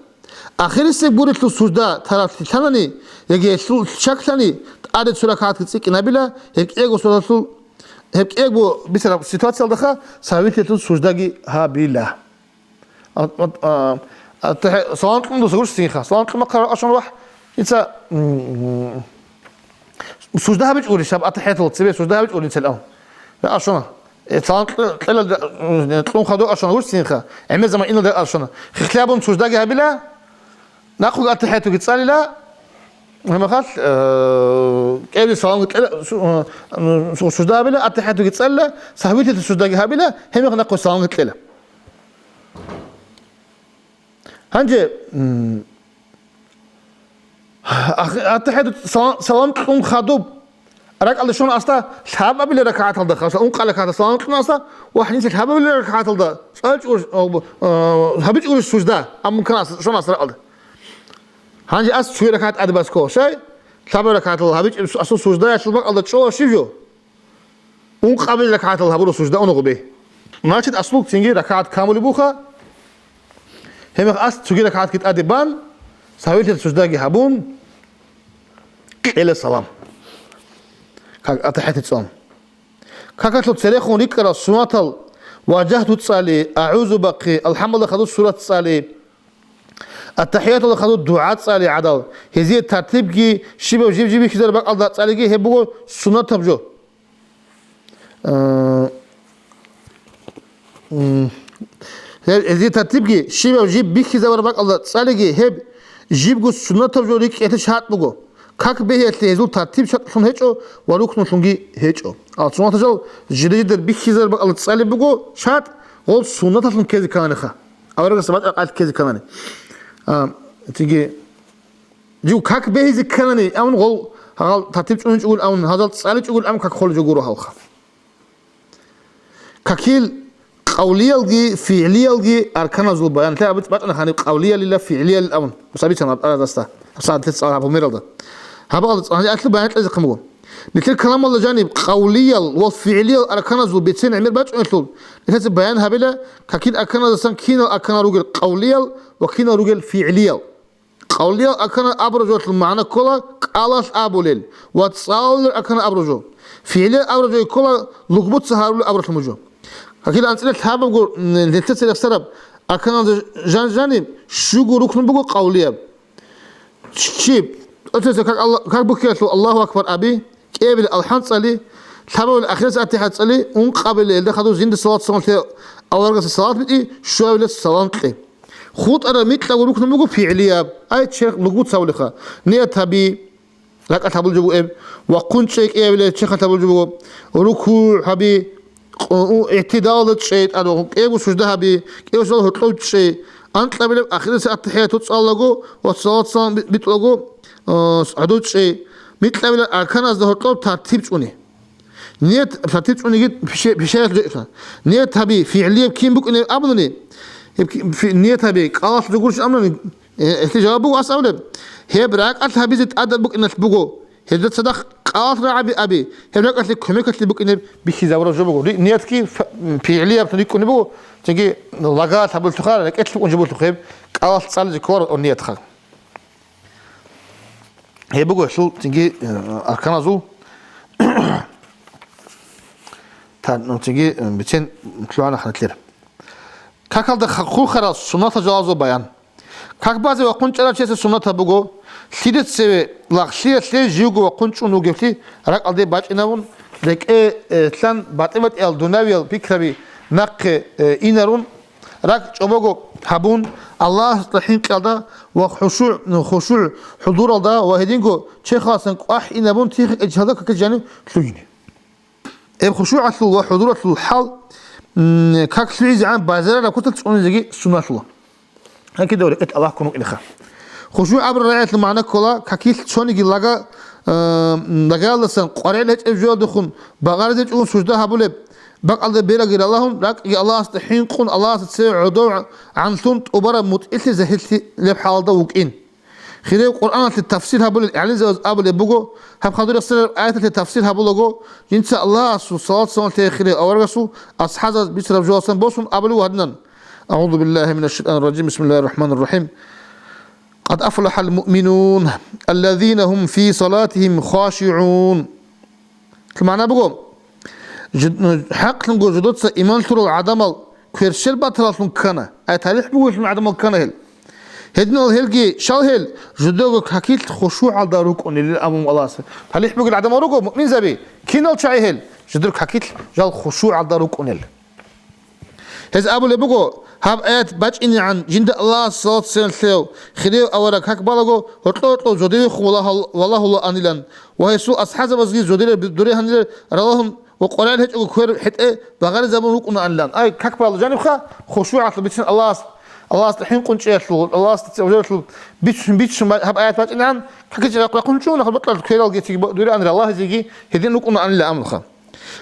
Ахирисеб гурелъул сужда тараблъи лъанани яги гьелъул щаклъани, тӀаде цо ракагӀатги цӀикӀкӀинабила, гьеб кӀиябго суждалъул Гьеб кӀиябго бицараб ситуациялдаха сагьвилъун суждаги гьабила. А, а, а, а, тахӀи-, салам кьун дуса гурищ цинха. Салам кьун бахъараб ашан вахӀ. Инца, м, м, сужда гьабичӀ гурищ, гьаб аттахӀиятал цебе сужда гьабичӀ гурин цел ав. Ашана. Э, салам кье-, кьелалда, м, кьун хадур ашана гурищ цинха. ГӀемер заман иналда ашана. Хихлъабун суждаги гьабила. Нахъуги аттахӀиятуги цӀалила, гьеб мехалъ, э, кӀиябизе саламги кьела, су-, э, су-, сужда гьабила, аттахӀиятуги цӀалила, сагьвилъи суждаги гьабила, гьеб мехалъ нахъуги саламги кьела. Гьанже, м, ах-, аттахӀияту салам, салам кьун хадуб, РакӀалде щун аста лъабабилеб ракагӀаталда, хасал ункъабилеб ракагӀаталда салам кьун аста, ва гьанже лъабабилеб ракагӀаталда цӀалчӀурш, а, а, гьабичӀурш сужда, амма мумкин ас-, щун аста ракӀалда. Гьанже ас цоги ракагӀат тӀаде басго, шай? Лъабабилеб ракагӀаталда гьабичӀеб су-, асул суждаялъул бакӀалда чӀола щиб жо? Ункъабилеб ракагӀаталда гьабураб сужда унагъубе. Значит, асул цинги ракагӀат камулеб буха, гьеб мехалъ ас цоги ракагӀатги тӀаде бан, сагьвилъи суждаги гьабун, кьела салам. Как аттахӀияту цӀалун. Какалъул церехун рикӀкӀарал суннатал важагьту цӀали, агӀузу бахъи, алхӀамдулиллагь хадуб сурат цӀали, аттахӀиятуллагь хадуб дугӀа цӀали гӀадал, гьезие тартибги щибаб жиб-жиб бихьизараб бакӀалда цӀалиги гьеб буго суннатаб жо. Э, м, гьеб гьезие тартибги щибаб жиб бихьизабараб бакӀалда цӀалиги гьеб жибго суннатаб жо рикӀкӀалъе шартӀ буго. Как бегьиялъе гьезул тартиб шартӀлъун гьечӀо ва рукнулъунги гьечӀо. Ал суннатал жал жида-жида бихьизараб бакӀалда цӀалеб буго шартӀ, гъол суннаталъун ккезе ккананиха. Аварагасда бакӀалда ккезе кканани. А, цинги, жив как бегьизе кканани, амун гъол гьал тартиб чӀуничӀогули амун, гьазал цӀаличӀогули амун как холеб жо гуро гьалха. Какил къавлиялги фигӀлиялги арканазул баян. Лъай абуц бачӀана гьаниб къавлиялила фигӀлиялил абун. Сабицан аб-, арадасда. Абсадатлъи цӀалаб гьаб гьумералда. Гьабал цӀалаб баян кьезе хъамго. Нилъер каламалда жаниб къавлиял ва фигӀлиял арканазул бецин гӀемер бачӀунелъул, нилъеца баян гьабила, какил арканазасан кинал арканал ругел къавлиял ва кинал ругел фигӀлиял. Къавлиял арканал абураб жоялъул магӀна ккола кӀалалъ абулел ва цӀалулел арканал абураб жо. ФигӀлиял абураб жо ккола лугбуца гьарулел абуралъун буго. Какил анцӀила лъабабго, м, нилъеца рехсараб арканалда жан-, жаниб щуго рукну буго къавлияб. Щиб? ТӀоцеца как Алла-, как бухьиялъул Аллагьу акбар аби, кӀиабилеб алхӀам цӀали, лъабабилеб ахирисеб аттахӀият цӀали, ункъабилеб гьелда хадуб жинда салат-салам лъе, аварагасда салат битӀи, щуабилеб салам кье. ХутӀараб микьабго рукну буго фигӀлияб, ай черх лугбуца гьавулеха, ният гьаби, ракӀалъ гьабулеб жо бугеб, ва хъунчӀей кӀиабилеб черхалъ гьабулеб жо буго, рукугӀ гьаби, къу-, у, игьтидалда чӀей, тӀадвагъун, кӀиябго сужда гьаби, кӀиябго суждал гьоркьов чӀей, анкьабилеб ахирисеб аттахӀияту цӀалалаго ва салат-салам би-, битӀулаго, а, с-, гӀодов чӀей, микьабилеб арканазда гьоркьоб тартиб чӀуни. Ният тартиб чӀуниги пише-, пишаялъ рекӀла. Ният гьаби, фигӀлияб кин букӀинеб абуни, гьеб ки-, фи-, ният гьаби, кӀалалъ ругурищ абуни, э, гьелъие жаваб буго ас абулеб, гьеб ракӀалъ гьабизе тӀадаб букӀиналъ буго. Гьелда цадахъ кӀалалъ рагӀаби аби, гьеб ракӀалъе кумекалъе букӀинеб бихьизабураб жо буго. Ри-, ниятги ф-, фигӀлияб рикӀкӀунеб буго, цинги лагалъ гьабулелъулха, рекӀелъ букӀун жо бугелъул гьеб кӀалалъ цӀализе кколареб ниятха. Гьеб буго гьелъул цинги, э, арканазул, та-, ну, цинги, э, бицен лъугьана ханлъир. Какалда ха-, хурхарал суннатал жалазул баян. Как базе вахъун чӀарав чиясе суннатаб буго, лъиде цеве лагълъиялъе живго вахъун чӀун вугевлъи ракӀалде бачӀинавун, рекӀелъан батӀи-батӀиял дунавиял пикраби нахъе, э, инарун, ракӀ чӀобого гьабун, Аллагьасда хӀинкъиялда ва хушугӀ, хушугӀ хӀудуралда ва гьединго чехаласан кӀвахӀ инабун тихи кӀинчӀалда какил жанив лъугьине. Гьеб хушугӀалъул ва хӀудуралъул хӀал, м, как лъугӀизегӀан бажарараб кутакалъ цӀунизеги суннатула. Гьанкидав рекӀелъ Аллагь ккун вукӀинеха. ХушугӀ абураб рагӀиялъул магӀна ккола, какилъ цониги лага, э, лагаялдасан къваригӀел гьечӀеб жоялдехун багъаризечӀогун сужда гьабулеб, бакӀалда бераги ралагьун, ракӀги Аллагьасда хӀинкъун, Аллагьасда цеве гӀодов гӀанлъун тӀубараб мутӀигӀлъи загьирлъи леб хӀалалда вукӀин. Хирияв Къуръаналъе тафсир гьабулел гӀалимзабаз абулеб буго, гьаб хадур ясарараб аяталъе тафсир гьабулаго, жинца Аллагьасул салат-салам лъезе хирияв аварагасул асхӀазаз бицараб жоялдасан босун абулеб гьадинан: أعوذ بالله من الشيطان الرجيم. بسم الله الرحمن الرحيم. قد أفلح المؤمنون الذين هم في صلاتهم خاشعون. МагӀна буго, жид-, хӀакълъунго жидеца иман лъурал гӀадамал кверщел батараллъун ккана, ай талихӀ бугелъун гӀадамал ккана гьел. Гьединал гьелги щал гьел, жидего какилъ хушугӀалда рукӀунел абун Аллагьас. ТалихӀ бугел гӀадамал руго, муъминзаби, кинал чагӀи гьел, жидер какилъ жал хушугӀалда рукӀунел. Гьез абулеб буго, гьаб аят бачӀинегӀан жинда Аллагьас салат-салам лъев хирияв авараг как балаго, гьоркьо-гьоркьо зодивехун валагьул-, валагьулаанилан ва гьесул асхӀазабазги зодилер дуре гьанилер ралагьун ва къваригӀел гьечӀого квер хӀетӀе багъаризабун рукӀунаанилан. Ай, как бала жанибха, хушугӀалъул бицин Аллагьас, Аллагьасда хӀинкъун чӀеялъул, Аллагьасда цеве гӀодоялъул бицун, бицун гьаб аят бачӀинегӀан, какичӀеб рахъун чӀун, ахӀбатӀал квералги цеги дуре анилан Аллагьазеги гьедин рукӀунаанилан абулха.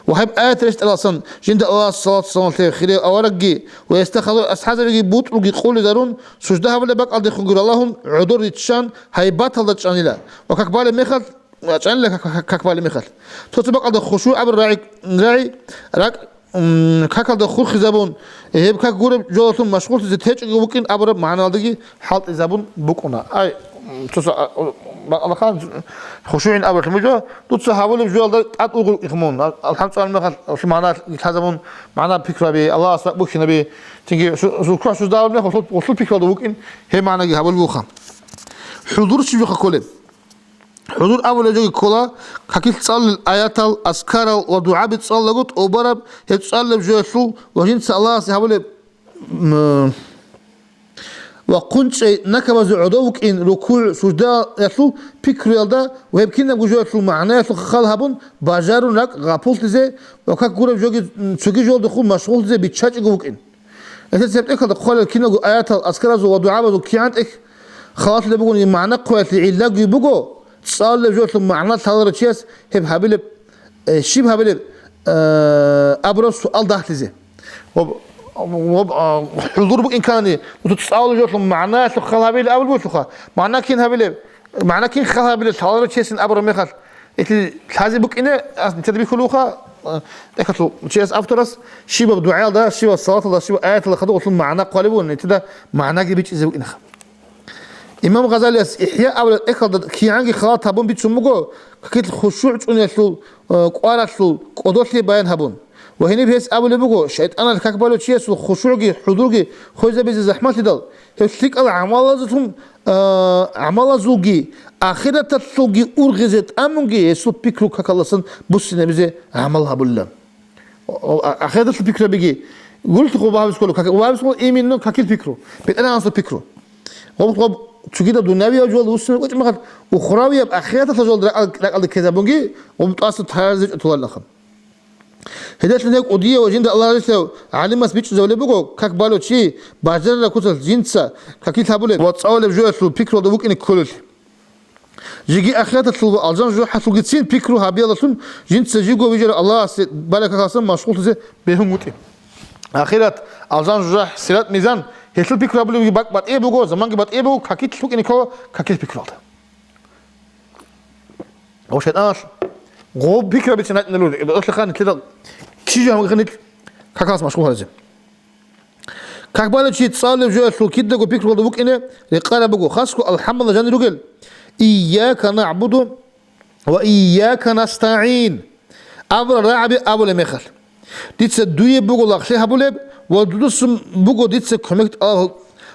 Ва гьеб аят рещтӀаралсан, жинда Аллагьас салат-салам лъев хирияв аварагги ва гьесда хадур асхӀазабиги бутӀруги къулизарун, сужда гьабулеб бакӀалдехунги ралагьун, гӀодор риччан, гьайбаталда чӀанила ва как балеб мехалъ, чӀанила как, как, как балеб мехалъ. Цо-цо бакӀалда хушугӀ абураб рагӀи, рагӀи, ракӀ, м, какалда хурхизабун, гьеб как гуреб жоялъун машгъуллъизе течӀого вукӀин абураб магӀналдаги хӀалтӀизабун букӀуна. Ай, м, цо-цо, а, о, ба-, алаха, хушугӀин абулеб мужо, дуца гьабулеб жоялда тӀад ургъул ихмун. А, алхӀамцӀал мехалъ, гьелъул магӀна лъазабун, магӀна пикраби, Аллагьас ракӀ бухьинаби, цинги су-, су-, квахӀ сужда гьабулеб мехалъ, гьелъул, гьелъул пикралда вукӀин, гьеб магӀнаги гьабулеб буха. ХӀузур щиб жоха кколеб? ХӀузур абулеб жоги ккола, какилъ цӀалулел аятал, азкарал ва дугӀаби цӀалулаго тӀубараб, гьеб цӀалулеб жоялъул ва жинца Аллагьасе гьабулеб, м, ва хъунчӀей накабазе гӀодов вукӀин рукугӀ, суждаялъул пикруялда ва гьеб кинабго жоялъул магӀнаялъухъ хал гьабун, бажарун ракӀ гъапуллъизе ва как гуреб жоги, м, цоги жолдухъун машгъуллъизе биччачӀого вукӀин. Гьесда цебетӀехъалда хъвалел киналго аятал, азкаразул ва дугӀабазул кигӀан тӀехь халалъулеб бугониги, магӀна хъваялъе гӀиллаги буго, цӀалулеб жоялъул магӀна лъаларав чияс гьеб гьабилеб, э, щиб гьабилеб, э, абураб суал дагьлъизе. Ва, ва, а, хӀузур букӀин ккани, цо цӀалулеб жоялъул магӀнаялъухъ хал гьабилеб абулеб бугелъулха, магӀна кин гьабилеб, магӀна кин хал гьабилеб лъаларав чиясин абураб мехалъ, Ити лъазе букӀине, ас нитада бихьулевха, э, тӀехьалъул чияс авторас щибаб дугӀаялда, щибаб салаталда, щибаб аяталда хадуб гъолъул магӀна хъвалеб бугони, нитада магӀнаги бичӀчӀизе букӀинеха. Имам Гъазалияс ИхӀя абулеб тӀехьалда кигӀанги халат гьабун бицун буго, какилъ хушугӀ цӀуниялъул, э, кӀваралъул кӀодолъи баян гьабун. Ва гьениб гьес абулеб буго, шайтӀаналъ как балев чиясул хушугӀги хӀузурги хвезабизе захӀмалъидал, гьев лъикӀал гӀамалазулъун, а, гӀамалазулги ахираталъулги ургъизе тӀамунги гьесул пикру какаласан буссинабизе гӀамал гьабулилан. О, о, а-, ахираталъул пикру абиги, гурлъухъ ва гьабискула, как-, ва гьабискула именно какил пикру, БетӀергьанасул пикру. Гъоб-, гъоб цогидаб дунявияб жолда вуссинаб кӀвечӀеб мехалъ, ухравияб ахираталъул жолда ракӀал-, ракӀалде ккезабунги, гъоб тӀаса тараризе чӀутуларилаха. Гьедалъун гьеб кӀудияв ва жинда Аллагь рилълъав гӀалимас бичӀчӀизабулеб буго, как балев чи бажарараб куцалъ жинца какилъ гьабулеб ва цӀалулеб жоялъул пикруялда вукӀине кколелъи. Жеги ахираталъул ва алжан-жужахӀалъулгицин пикру гьабиялдалъун жинца живго вижарав Аллагьасе балеб какалдасан машгъуллъизе бегьун вукӀин. Ахират, алжан-жужахӀ, сират-мизан, гьелъул пикру гьабулебги бакӀ батӀияб буго, заманги батӀияб буго, какилъ вукӀине ккола какилъ пикруялда. Ва шайтӀаналъ гъоб пикру гьабицин рачӀиналъул, гьелъухъан нилъеда чи жо гьамгъан нилъ какалъас машгъул гьаризе. Как балев чи цӀалулеб жоялъул кидаго пикруялда вукӀине рекъараб буго, хасго алхӀамдулиллагь жанир ругел: «Ийяка нагӀбуду ва ийяка настагӀин» абурал рагӀаби абулеб мехалъ. Дица дуе буго лагълъи гьабулеб ва дудасан буго дица кумек тӀалаб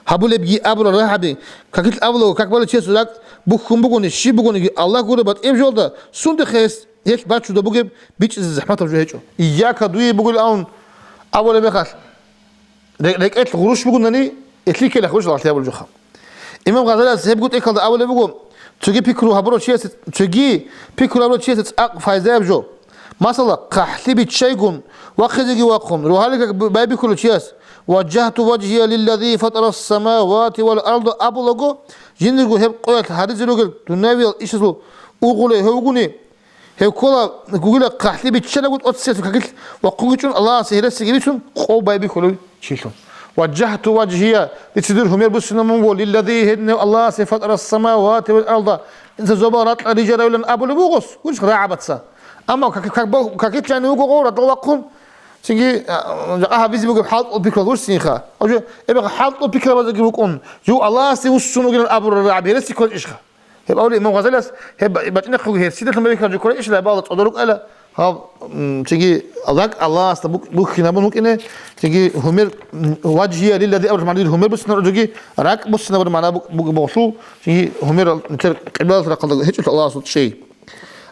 гьабулебги абурал рагӀаби, какилъ абулаго, как балев чияс ракӀ бухьун бугони, щиб бугониги Аллагь гуреб батӀияб жоялда, сундехъе гьес гьелъ бачуда бугеб бичӀчӀизе захӀматаб жо гьечӀо. «Ийяка», дуе бугел абун абулеб мехалъ, ре-, рекӀелъ гъурущ бугунани, гьелъие ккела гъурущ лагълъи гьабулеб жоха. Имам Гъазалияс гьеб гутӀехьалда абулеб буго, цоги пикру гьабурав чиясе, цоги пикру гьабурав чиясе цӀакъ файзаяб жо. Масала, хъахӀлъи биччайгун, вахъизеги вахъун, рогьалил как байбихьулев чияс: «Важжагьту важгьия лиллази фатарас самавати вал арда» абулаго, жиндирго гьеб къоялъ гьаризе ругел дунявиял ишазул угъулей гьев вугони, гьев ккола гугила хъахӀлъи биччалаго тӀоцесеб какилъ вахъун гьечӀун Аллагьасе гьересиги бицун къо байбихьулев чилъун. «Важжагьту важгьия», дица дир гьумер буссинаб буго, «лиллази», гьединав Аллагьасе, «фатарас самавати вал арда», инса зобал ракьа рижаравилан абулеб буго гъос, гьуч рагӀабаца. Амма как-, как-, какилъани вуго гъов радал вахъун, цинги, а, жакъа гьабизе бугеб хӀалтӀул пикру гьурсинха. Гьанже эбегъ хӀалтӀул пикрабазеги рукӀун, жив Аллагьасе вуссун вугилан абурал рагӀаби гьереси кколчӀищха? Гьеб абули имам Гъазалияс, гьеб ба-, бачӀинахъего гьерсидалъун байбихьараб жо кколеб ишала, гьеб Аллагь цӀодор рукӀайла, гьаб, м, цинги лаг Аллагьасда бук-, бухьинабун вукӀине, цинги гьумер, м, важгьия лиллази абураб магӀна дир гьумер буссинабураб жоги, ракӀ буссинабураб магӀна бук-, бук-, бугелъул, цинги гьумер нилъер къибадаталъул рахъалда гьечӀолъи Аллагьасул чӀей.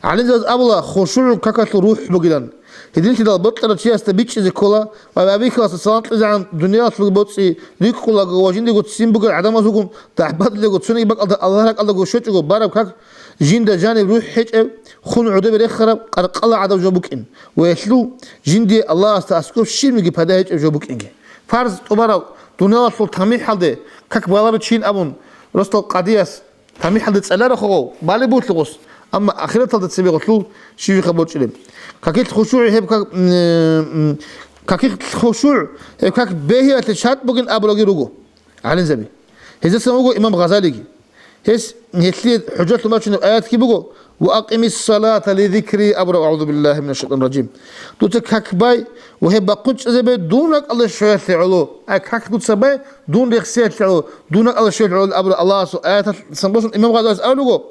ГӀалимзабаз абула, хушугӀ какалъул рухӀ бугилан. Гьединлъидал бокьарав чиясда бичӀчӀизе ккола ва байбихьуласда салам кьезегӀан дуниялалъул боцӀи рикӀкӀулаго ва жиндего ццин бугел гӀадамазулгун дагӀбадилаго цониги бакӀалда Аллагь ракӀалдаго щвечӀого бараб как жинда жаниб рухӀ гьечӀеб, хун гӀодобе рехараб къаркъала гӀадаб жо букӀин ва гьелъул жиндие Аллагьасда аскӀоб щибниги пайда гьечӀеб жо букӀинги. Фарз тӀубараб дуниялалъул тамихӀалде как баларучейин абун, росдал къадияс тамихӀалде цӀаларахъо гъов, балеб бугелъул гъос, амма ахираталда цебе гъолъул щибиха борчӀилеб. Какилъ хушугӀ гьеб как, м, м, какилъ хушугӀ гьеб как бегьиялъе шартӀ бугин абулаги руго гӀалимзаби. Гьездасан вуго имам Гъазалиги. Гьес гьелъие хӀужалъун бачунеб аятги буго, «Ва акъимис салата ли зикри» абураб, агӀузу биллагьи минаш шайтанир ражим. Дуца как бай ва гьеб бахъун чӀезабе дун ракӀалда щвеялъе гӀоло. Ай как дуца бай дун рехсеялъе гӀоло, дун ракӀалда щвеялъе гӀоло абураб Аллагьасул аяталъ сан босун имам Гъазалияс абулеб буго,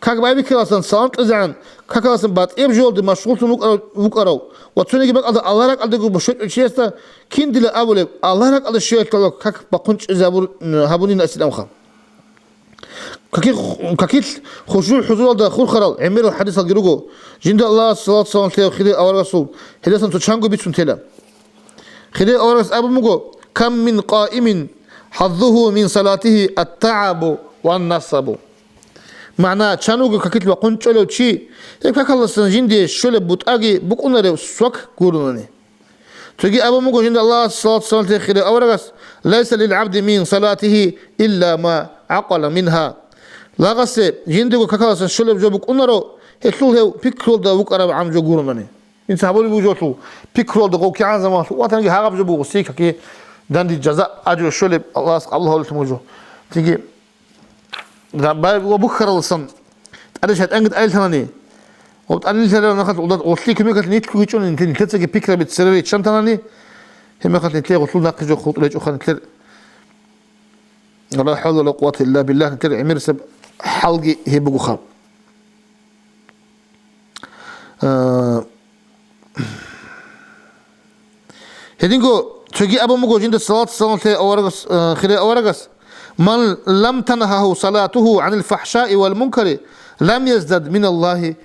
как байбихьиласан салам кьезегӀан, какаласан батӀияб жоялде машгъуллъун вукӀарав, вукӀарав ва цониги бакӀалда Аллагь ракӀалдего бошечӀев чиясда кин дила абулеб, Аллагь ракӀалда щвеялъе гӀоло как бахъун чӀезабур-, гьабунин асиланха. Каки-, какилъ хушугӀ хӀузуралда хурхарал гӀемерал хӀадисалги руго. Жинда Аллагьас салат-салам лъеяв хирияв аварагасул гьелдасан цо чанго бицун тела. Хирияв аварагас абун буго: «Кам мин къаимин хӀаззугьу мин салатигьи ат-тагӀабу ван-насабу». МагӀна: чан вуго какилъ вахъун чӀолев чи, гьеб какалдасан жиндие щолеб бутӀаги букӀунарев свак гуронани. Цоги абун буго жинда Аллагьас салат-салам лъеяв хирияв аварагас: «Лайса лил гӀабди мин салатигьи илла ма гӀакъала мингьа». Лагъасе жиндего какалдасан щолеб жо букӀунаро, гьелъул гьев пикруялда вукӀараб гӀам жо гуронани. Инца гьабулеб буго жолъул, пикруялда гъов кигӀан заманалъ ватаниги гьагъаб жо буго, сикаки данде жаза, ажру щолеб Аллагьас къабул гьавулелъун буго жо. Цинги Ра-, бай-, ва бухьаралдасан тӀаде шайтӀанги тӀадилъанани, ва тӀадилъарал нахалъ гъолда-, гъолъие кумекалъе нилъго гьечӀони, нилъе-, нилъецаги пикраби цере риччантанани, гьебмехалъ нилъее гъолъул нахъе жо хутӀулечӀохъан нилъер ла хӀавла ва ла къуввата илла биллагь, нилъер гӀемерисеб хӀалги гьеб бугоха. Э, Гьединго цоги абун буго жинда салат-салам лъеяв аварагас, э, хирияв аварагас: «Ман лам тангьагьу салатугьу гӀанил фахӀшаи вал мункари, лам яздад миналлагьи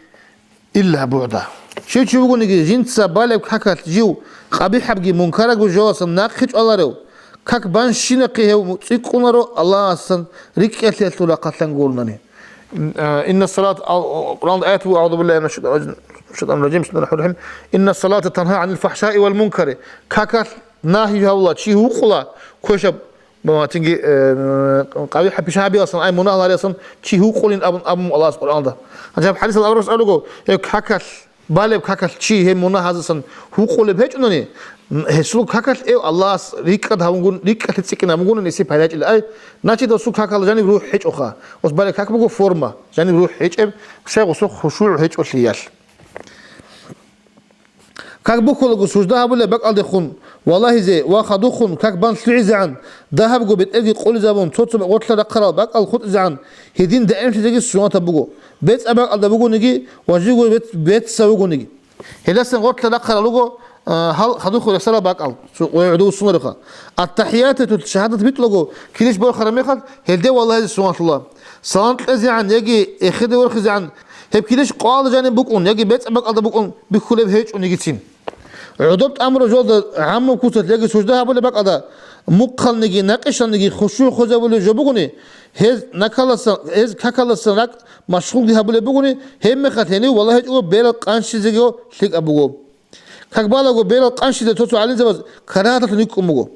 илла бугӀда». Щив чи вугониги, жинца балеб какалъ жив къабихӀабги мункарабги жоялдасан нахъе чӀваларев, как банщинахъе гьев цӀикӀкӀунаро Аллагьасдасан рикӀкӀалъиялъул рахъалъан гуронани. М, а, инна салат, ал-, Къуръан аят буго, агӀузу биллагьи минаш шайтанир ражим. الشيطان الرجيم. بسم الله الرحمن الرحيم. إن الصلاة تنهى عن الفحشاء والمنكر. Какалъ нагьи гьавула, чи гьукъула, квешаб, ма-, цинги, э, къабихӀаб пишаб гьабиялсан, ай мунагьал гьариялсан чи гьукъулин абун, абун Аллагьас Къуръаналда. Гьанже гьаб хӀадисалда абураб росарого, гьеб какалъ балеб какалъ чи гьеб мунагь гьазасан гьукъулеб гьечӀони, гьесул какалъ эв Аллагьас рикӀкӀад гьавунгун, рикӀкӀалъе цӀикӀкӀин гьавунгун гьесие пайда гьечӀила. Ай, значит, гьесул какалда жаниб рухӀ гьечӀоха. Гьес балеб как буго форма, жаниб рухӀ гьечӀеб, щай гьесул хушугӀ гьечӀолъиялъ. Как бухьулаго сужда гьабулеб бакӀалдехун валагьизе ва хадухъун как бан лъугӀизегӀан, дагьабго бетӀерги къулизабун, цо-цо гъорлъа рахъарал бакӀал хутӀизегӀан, гьедин даимлъизеги суннатаб буго, бецӀаб бакӀалда бугониги ва живго бец-, бецав вугониги. Гьелдасан гъорлъа рахъарал руго, а, гьал хадухъ рехсарал бакӀал, цо-, гӀодов сунарухъа. Ат-тахӀиятатул шагьадат битӀулаго, килищ борхараб мехалъ, гьелде валагьизе суннатлъула. Салам кьезегӀан яги эхеде ворхизегӀан, гьеб килищ къоялда жаниб букӀун яги бецӀаб бакӀалда букӀун бихьулеб гьечӀонигицин. ГӀодоб тӀамураб жоялда гӀаммаб куцалъ яги сужда гьабулеб бакӀалда мухъалниги накъишалниги хушугӀ хвезабулеб жо бугони, гьез накаласан, гьез какаласан ракӀ машгъулги гьабулеб бугони, гьебмехалъ гьенив валагьичӀого берал къанщизего лъикӀаб буго. Как балаго, берал къанщизе цо-цо гӀалимзабаз карагьаталъун йикӀун буго.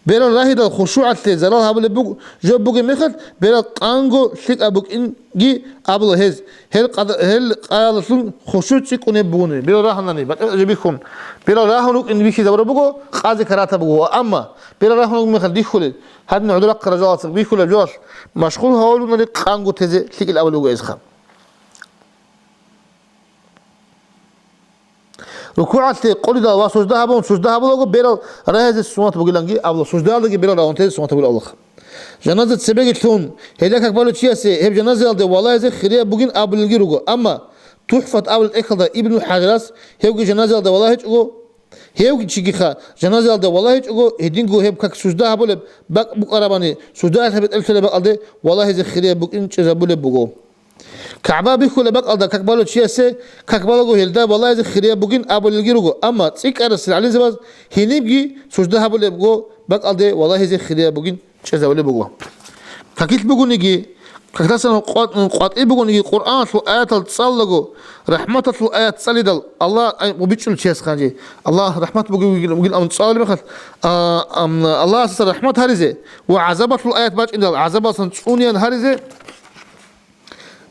Берал рагьидал хушугӀалъе зарал гьабулеб буг-, жо бугеб мехалъ, берал къанго лъикӀаб букӀинги абула гьез, гьел къада-, гьел къаялалъун хушугӀ цӀикӀкӀунеб бугони, берал рагьанани, батӀа-, жо бихьун, берал рагьун рукӀин бихьизабураб буго, къазе карагьатаб буго. Ва амма берал рагьун ругеб мехалъ дихьулел, гьадин гӀодор рахъарал жалаца бихьулеб жоялъ машгъул гьавулунани къанго тезе лъикӀил абулеб буго гьезха. РукугӀалъе къулидал ва сужда гьабун, сужда гьабулаго берал рагьизе суннат бугиланги абула, суждаялдаги берал рагьун тезе суннат бугилан абулаха. Жаназа цебеги лъун, гьелда как балев чиясе гьеб жаназаялде валагьизе хирияб бугин абулелги руго, амма ТухӀфат абулеб тӀехьалда Ибну ХӀажарас гьевги жаназаялда валагьичӀого, гьев чигиха жаназаялда валагьичӀого, гьединго гьеб как сужда гьабулеб бакӀ букӀарабани, суждаялъе бетӀер лъолеб бакӀалде валагьизе хирияб букӀин чӀезабулеб буго. КагӀба бихьулеб бакӀалда как балев чиясе, как балаго гьелда валагьизе хирияб бугин абулелги руго, амма цӀикӀкӀарасел гӀалимзабаз гьенибги сужда гьабулебго бакӀалде валагьизе хирияб бугин чӀезабулеб буго. Какилъ бугониги, какдасан къват-, къватӀиб бугониги, Къуръаналъул аятал цӀаллаго, рахӀматалъул аят цӀалидал, Аллагь, ай, гъубичӀул чияс ханжи, Аллагь рахӀмат бугев вугин, вугин абун цӀалулеб мехалъ, а, ам, Аллагьас рахӀмат гьаризе ва гӀазабалъул аят бачӀиндал, гӀазабалсан цӀунеян гьаризе,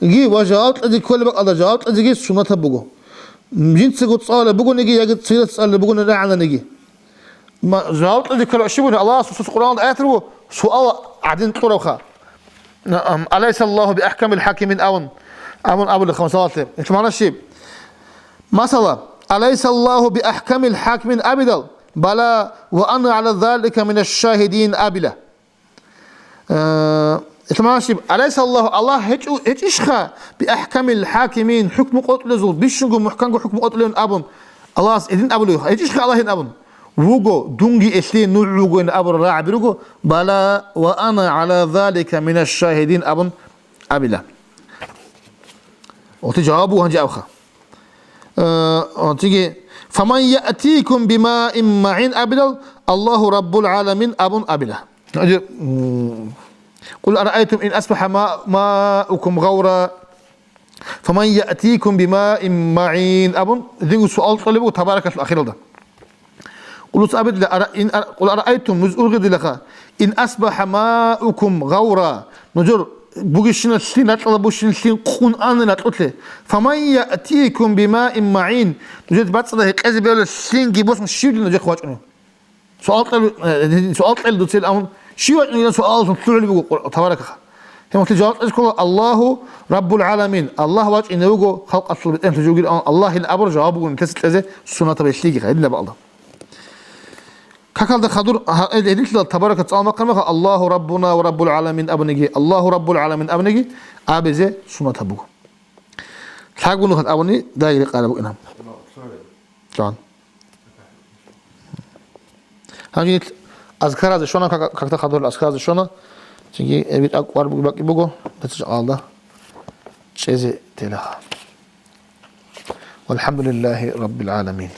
Ги ва жаваб кьезе кколеб бакӀалда жаваб кьезеги суннатаб буго. Жинцаго цӀалулеб бугониги яги цояс цӀалулеб бугони рагӀананиги. Ма-, жаваб кьезе кколеб щиб бугони, Аллагьас Расулас Къуръаналда аят руго, суал гӀадин кьурабха. Ам, «Алайса Аллагьу би ахкамил хӀакимин?» абун, абун абулебха масалалъе. Ил магӀна щиб? Масала, «Алайса Аллагьу би ахкамил хӀакимин?» абидал, «Бала ва ана гӀала залика минаш шагьидин» абила. Э, итманщиб, «Алайса Аллагьу», Аллагь гьечӀу-, гьечӀищха, «би ахкамил хӀакимин», хӀукму къотӀулезул бищунго мухӀканго хӀукму къотӀулевин абун, Аллагьас гьедин абулев, гьечӀищха Аллагь гьедин абун? Вуго, дунги элъие нугӀ вугоин абурал рагӀаби руго, «Бала ва ана гӀала залика минаш шагьидин» абун абила. Оти жавабу гьанже абха. Э, цинги, «Фаман яътикум бимаин маин» абилал, «Аллагьу Раббул гӀаламин» абун абила. Гьанже, м, «Къул араайтум ин асбаха ма-, маукум гъавра, фаман яътикум бимаин маин» абун, динго суал кьолеб буго Табаракалъул ахиралда. Къулус абидла ара-, ин ар-, къул араайтум, нуж ургъидилаха, ин асбаха маукум гъавра, нужер бугищина лъин, ракьалда бущин лъин къун ани ракьулъе, фаман яътикум бимаин маин, нужер бацӀцӀадаб гьекъезе бегьулеб лъинги босун щивлин нужехъе вачӀунев? Суал кьел-, э, суал кьел дуцел абун, щив вачӀунев суалалъун лъугӀулеб буго Къур-, Табаракаха. Гьемухълъи жаваб кьезе ккола, «Аллагьу Раббул гӀаламин», Аллагь вачӀине вуго халкъалъул бетӀерлъи жугил, Аллагьил абур жаваб бугун тесиклъезе суннатаб гьелъигиха, гьединаб бакӀалда. Какалда хадур, гьа-, гьединлъидал Табарака цӀалмахъа меха, «Аллагьу Раббуна ва Раббул гӀаламин» абуниги, «Аллагьу Раббул гӀаламин» абуниги абизе суннатаб буго. Лъагунухъан абуни дагьире къараб букӀина. Жан. Гьанже нилъ азкаразе щвана, как-, какда хадур азкаразе щвана, цинги эбитӀа кӀвар буги бакӀи буго, бецӀ жакъалда чӀезе телаха. Валхамдулиллагьи Раббил гӀаламин.